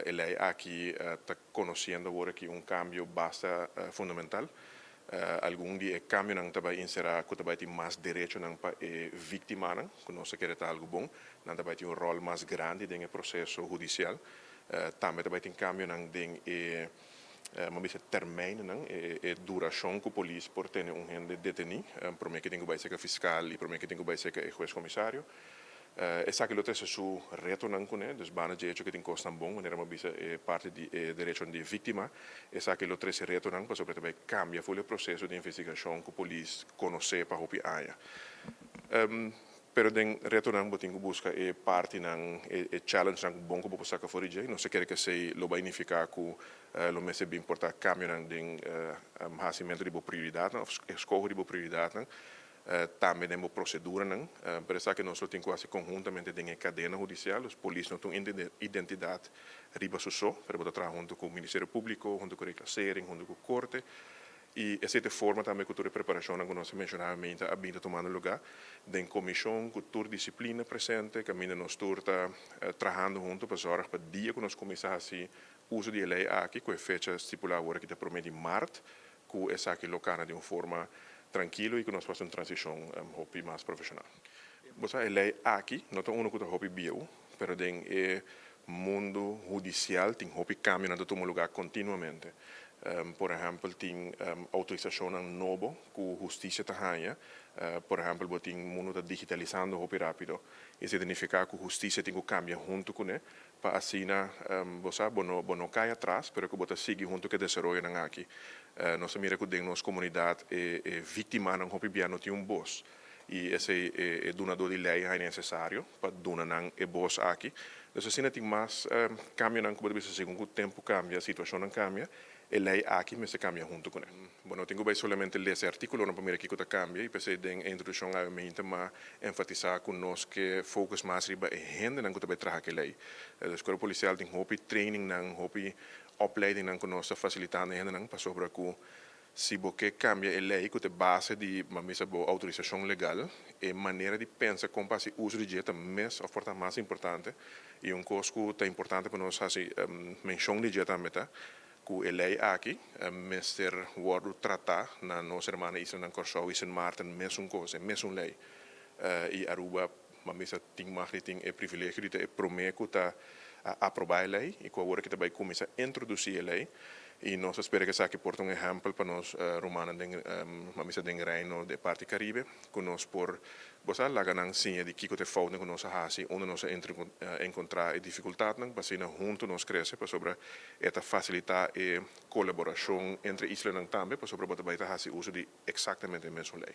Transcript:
E lei aki ta konosiendo awor aki un kambio basta fundamental. Algun di e kambionan ta bai enserá ku ta bai tin mas derechonan pa e víktimanan, ku nos ta kere ta algu bon. Nan ta bai tin un ròl mas grandi den e proseso hudisial. Tambe ta bai tin kambionan den e, mi a bisa, termijnennan, e durashon ku polis por tene un hende detení promé ku tin ku bai serka fiskal i promé ku tin ku bai serka e hues komisario. Esaki lo trese su retonan kuné, dus banda dje hecho ku tin kosnan bon, manera mi a bisa e parti di e derechonan di e víktima, esaki lo trese retonan pasobra ta bai kambia ful e proseso di investigashon ku polis konosé pa hopi aña. Pero den retonan bo tin ku buska e partinan, e challengenan bon ku bo por saka for di dje. Nos ta kere ku esei lo bai nifiká ku lo mester bin por ta kambionan den hasimentu di bo prioridatnan òf eskoho di bo prioridatnan. Tambe den bo proceduranan, pero esaki nos lo tin cu haci conhuntamente den e cadena hudicial. Dus polis no ta un identidad riba su so, pero bo ta traha hunto cu Ministerio Publico, hunto cu Reclassering, hunto cu Corte. Y esey ta e forma tambe cu tur e preparacionnan cu nos a menciona a bin ta tumando lugar den comision cu tur disciplina presente, caminda nos tur ta trahando hunto pa zorg pa dia cu nos cuminsa haci uso di e ley aki, cu e fecha stipula awor aki ta 1 di maart, ku esaki lo kana di un forma trankilo i ku nos por hasi un transishon hopi mas profeshonal. Bo sa, e lei aki no ta uno ku ta hopi bieu, pero den e mundu hudisial tin hopi kambionan ta tuma lugá kontinuamente. Por ehèmpel, tin outorisashonnan nobo ku hustisia ta haña. Por ehèmpel, bo tin mundu ta digitalisando hopi rápido. Esei ta nifiká ku hustisia tin ku kambia huntu kuné pa asina, bo sa, bo no kai atras, pero ku bo ta sigui huntu ku e desaroyonan aki. Nos a mira ku den nos komunidat e víktimanan hopi bia no tin un bos. I esei e dunadó di lei ta nesesario pa duna nan e bos aki. Dus asina tin mas kambionan ku bo ta bisa segun ku tempu kambia, situashonnan kambia, e lei aki mester kambia huntu kuné. Bo no tin ku bai solamente lesa e artíkulonan pa mira kiko ta kambia i p'esei den e introdukshon obviamente m'a enfatisá ku nos ke focus mas riba e hendenan ku ta bai traha ku e lei. Dus kuerpo polisial tin hopi trainingnan, hopi opleidingnan ku nos ta fasilitando e hendenan pasobra ku si bo ke kambia e lei ku ta base di, mi a bisa, bo outorisashon legal, e manera di pensa kon pa hasi uso di dje ta mes òf por ta mas importante. I un kos ku ta importante pa nos hasi menshon di dje tambe ta ku e lei aki mester wòrdu tratá na nos hermana islanan Kòrsou i Sint Maarten mesun kos, e mesun lei. I Aruba, mi a bisa, tin mag di tin e privilegio di ta e promé ku ta aprobá e lei i ku awor aki ta bai kuminsá introdusí e lei. I nos ta spera ku esaki por ta un ehèmpel pa nos rumannan den, mi a bisa, den Reino di parti Karibe, ku nos por, bo sa, laga nan siña di kiko ta e foutnan ku nos a hasi, unda nos a enkontrá e difikultatnan, pa asina huntu nos krese, pasobra e ta fasilitá e kolaborashon entre islanan tambe, pasobra bo ta bai ta hasi uso di eksaktamente e mesun lei.